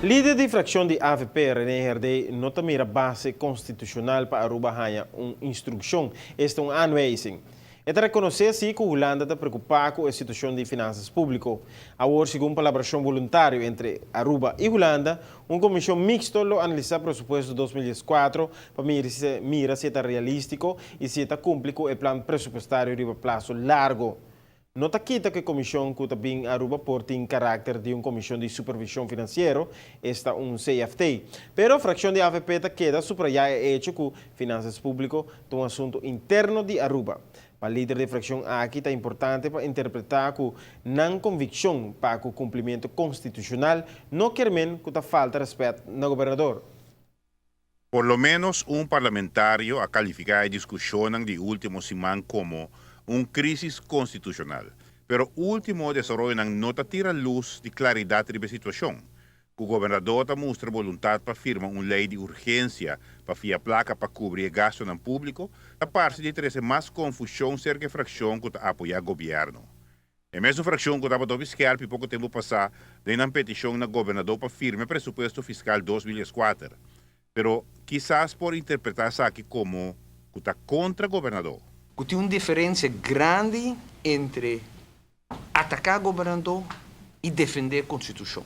Lider di fraccion di AVP, René Herdé, no ta mira base constitucional pa Aruba haya un instruccion, esta un aanwijzing. E ta reconoce si cu Hulanda ta preocupa cu e situacion di finanzas publico. Awor, segun palabracion voluntario entre Aruba y Hulanda, un comision mixto lo analisa presupuesto 2014 pa mira si ta realistico y si ta cumpli cu e plan presupuestario riba plazo largo. No ta kita cu e comision cu ta bin Aruba por tin caracter di un comision di supervision financiero, esta un CFT. Pero fraccion di AVP ta keda subraya e hecho cu finanzas publico ta un asunto interno di Aruba. Pa lider di fraccion aki ta importante pa interpreta cu nan conviccion pa cu cumplimento constitucional no kiermen cu ta falta respet na gobernador. Por lo menos un parlamentario a califica e discusionnan di ultimo siman como un crisis constitucional. Pero ultimo desaroyonan no ta tira luz di claridad riba e situacion. Cu gobernador ta mustra voluntad pa firma un ley di urgencia pa fia placa pa cubri e gastonan publico, ta parce di trece mas confusion cerca e fraccion cu ta apoya gobierno. E mesun fraccion cu tabata skerpi poco tempo pasa den un peticion na gobernador pa firma presupuesto fiscal 2004. Pero kisas por interpreta esaki como cu ta contra gobernador. Cu tin un diferencia grandi entre ataca gobernador y defende constitucion.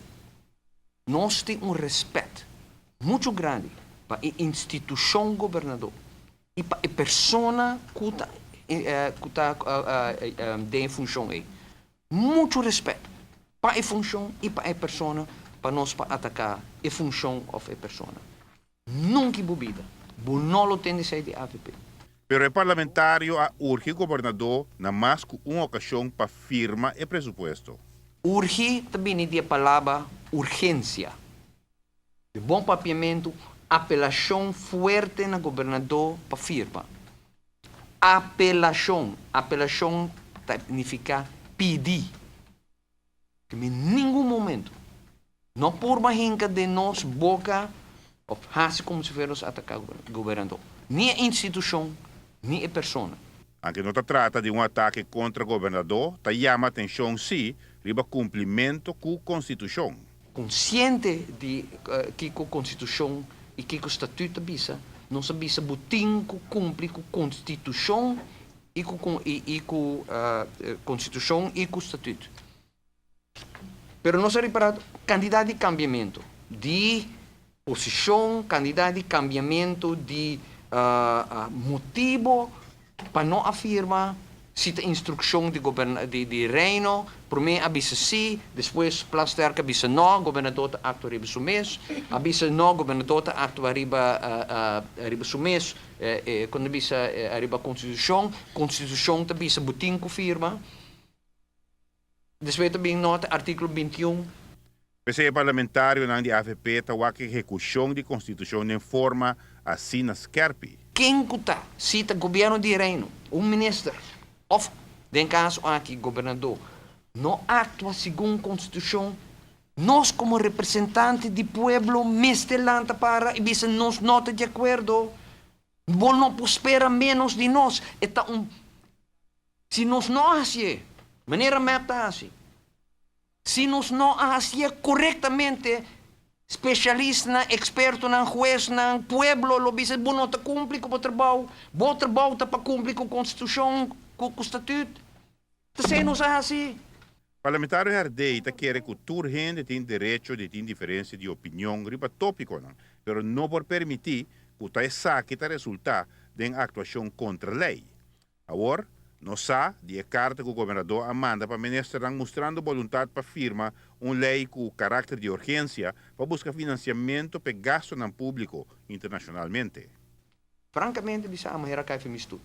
Nos tin un respet mucho grandi pa e institucion gobernador y pa e persona cu ta den funcion ey. Mucho respet pa e funcion y pa e persona, pa nos pa ataca e funcion of e persona. Nunca bo bida. Bo no lo tende esey di AVP. Pero e parlamentario a urgi gobernador na mas cu un ocasion pa firma e presupuesto. Urgi ta bini di e palabra urgencia. Den bon papiamento, apelacion fuerte na gobernador pa firma. Apelacion. Apelacion ta significa pidi. Cu den ningun momento no por hinca den nos boca of haci como si fuera nos ataca gobernador. Ni e institucion, ni e persona. Aunke no ta trata di un atake contra gobernador, ta yama atencion si riba cumplimento cu constitucion. Consciente di kico constitucion y kico statuto bisa, nos a bisa bo tin cu cumpli cu constitucion y cu constitucion y cu statuto. Pero nos a ripara cantidad di cambiamento di posicion, cantidad di cambiamento di motibo pa no a firma, si ta instruccion di reino, prome a bisa si, despues Plasterk a bisa no, gobernador ta actua riba su mes, a bisa no, gobernador ta actua riba su mes, cuando bisa riba constitucion, constitucion ta bisa bo tin cu firma. Despues tambe nota articulo 21. P'esey parlamentarionan di AVP ta wak ehecucion di constitucion den forma asina skerpi. Ken cu ta, si ta gobierno di reino, un minister, of den caso aki gobernador, no actua segun constitucion, nos como representante di pueblo mester lanta para y bisa nos no ta di acuerdo, bo no por spera menos di nos. Ta un, si nos no haci, manera MEP ta haci, si nos no haci corectamente, specialista, experto, hues, pueblo, lo bisa, bo no ta cumpli cu bo trabou, bo trabou ta pa cumpli cu constitucion, cu statuut. Si nos haci. Parlamentario Herdé ta kere cu tur hende tin derecho di tin diferencia di opinion riba topiconan, pero no por permiti cu ta esaki ta resulta den actuacion contra ley. Awor, no sa di e carta cu gobernador a manda pa ministernan mustrando voluntad pa firma un ley cu caracter di urgencia pa busca financiamento pa gastonan publico internacionalmente. Francamente, bisa a muher cai mistu.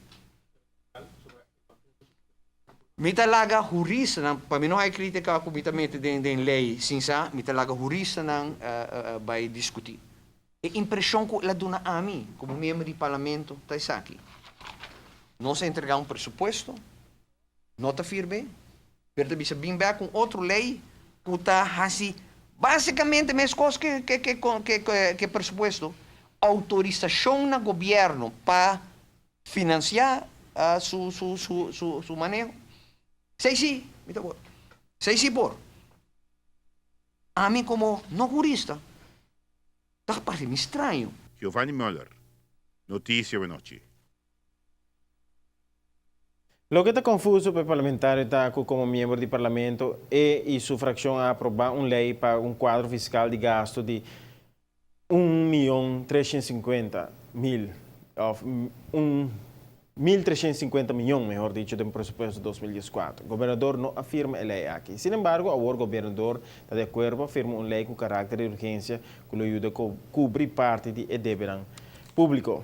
Mi ta laga juristanan, pa mi no hay critica cu mi ta mete den ley sin sa, mi ta laga juristanan bay discuti. E impresion cu el a duna ami como miembro di parlamento ta esaki. Nos a entrega un presupuesto, no ta firme, pero ta bisa bin back cu otro ley cu ta haci basicamente mes cos cu presupuesto, autorisacion na gobierno pa financia su maneho. Esey si, mi ta Esey si por. Ami como no jurista, Ta parse mi straño. Giovanni Muller, Noticia Anochi. Loke ta confuso pa e parlamentario ta cu como miembro di parlamento e y su fraccion a aproba un ley pa un cuadro fiscal di gasto di 1 miyon 350 mil, of 1 1.350 miyon, mihor dicho, den presupuesto 2014. Gobernador no a firma e ley aki. Sin embargo, awor gobernador ta di acuerdo pa firma un ley cu caracter di urgencia cu lo yuda cubri parti di e debe publico.